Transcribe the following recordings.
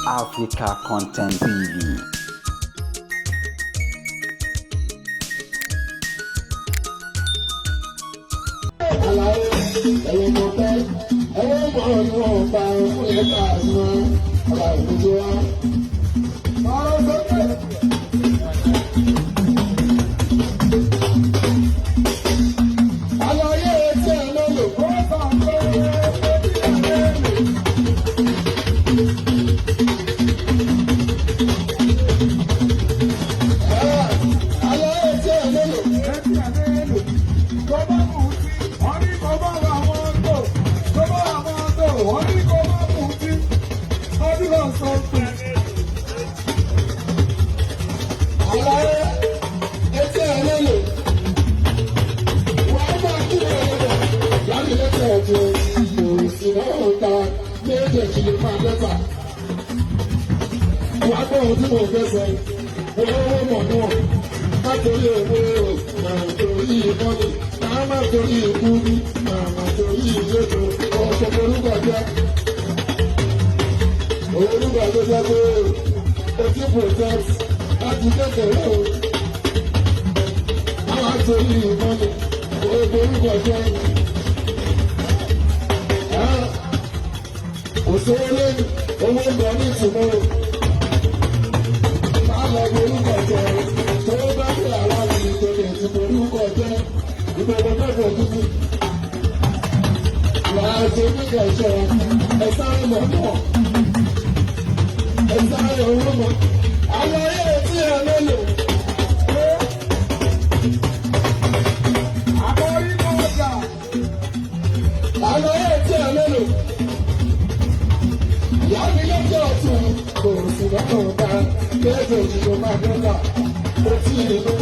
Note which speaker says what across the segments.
Speaker 1: Africa Content TV.
Speaker 2: Àlàyé ẹ̀yin kò pẹ́ ẹ̀yin mọ̀ ní wọ́n pa fún ẹ̀ka àṣùwọ̀n ọ̀la ìdíje wa. Ọ̀rọ̀ sókè. Àlàyé etí ẹ̀ ló lò ó sàn pé etí ẹ̀ ló lò. Àlàyé etí ẹ̀ ló lò.
Speaker 3: Etí ẹ̀ ló lò. Tó bá mú tí, wọ́n ní kó bá wà wọ́n tó. Tó bá wà wọ́n tó, wọ́n ní kó bá mú tí. Ọdún lọ sọ pé.
Speaker 2: Àlàyé etí ẹ̀ ló lò. Wàá máa kí ẹ lọ. Láti lẹ́tọ̀ ọ̀tún, kò sí náà ta méjèèjì lè máa dẹ́ta. Wàá gbọ́ ohun tí mo fẹ́ sọ. Owó mọ̀ náà. Má torí owó, máa torí ìmọ̀lẹ̀. Máa má torí ikú bí, máa má torí ìlétò. Ọ̀pọ̀ orúkọ jẹ́. Orúkọ tó jẹ́ pé o ti protect láti kékeré o. Àwọn àtòrí ìmọ̀lẹ̀. Owó orúkọ jẹ́. Kò sówó lẹ́nu, owó ń bọ̀ ní ìtumọ̀. Má lọ borúkọ jẹ́, tó bá dé àwa ní ìtòlè tí borúkọ jẹ́, ìgbòho mẹ́fọ̀ dúdú. Wàá ṣe nígbà ìṣọ́, ẹ sáré mọ̀ náà. Ẹ sáré owó mọ̀. Àwọn ayé tí ẹ lélò.
Speaker 3: Àkọ́rí mọ́jà.
Speaker 2: Àwọn ayé tí ẹ lélò. Ìyá mi lọ́jọ́ ọ̀tún kò sì lọ́kàn ká kéèké ìdìbò máa dọ́là ó tí ì lú.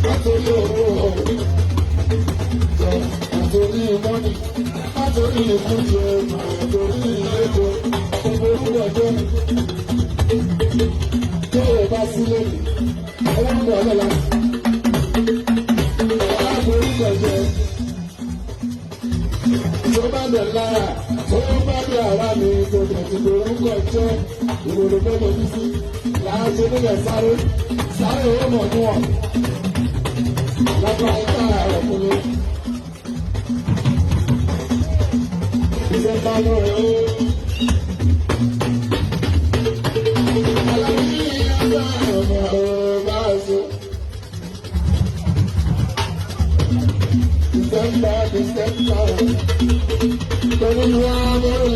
Speaker 2: Látòrí owó jẹ, látòrí mọ́nì, látòrí ikú jẹ, látòrí ìlétò, gbogbo orúkọ jẹ. Tó o bá sílé mi, owó ń bọ̀ lọ́la. Láàbò orúkọ jẹ tó bá lọ lára tó bá lọ ara mi tó lè ti lórúkọ jẹ ìrònú mẹ́lò bísí láti nílẹ̀ sáré sáré owó mọ̀ níwọ̀n lápá ìta ọkùnrin. Ìjọba lọ rẹ̀ ó. Alábí ìyá ọmọ ọba ṣe. December, December. Pẹ̀lú wa mọ́rùn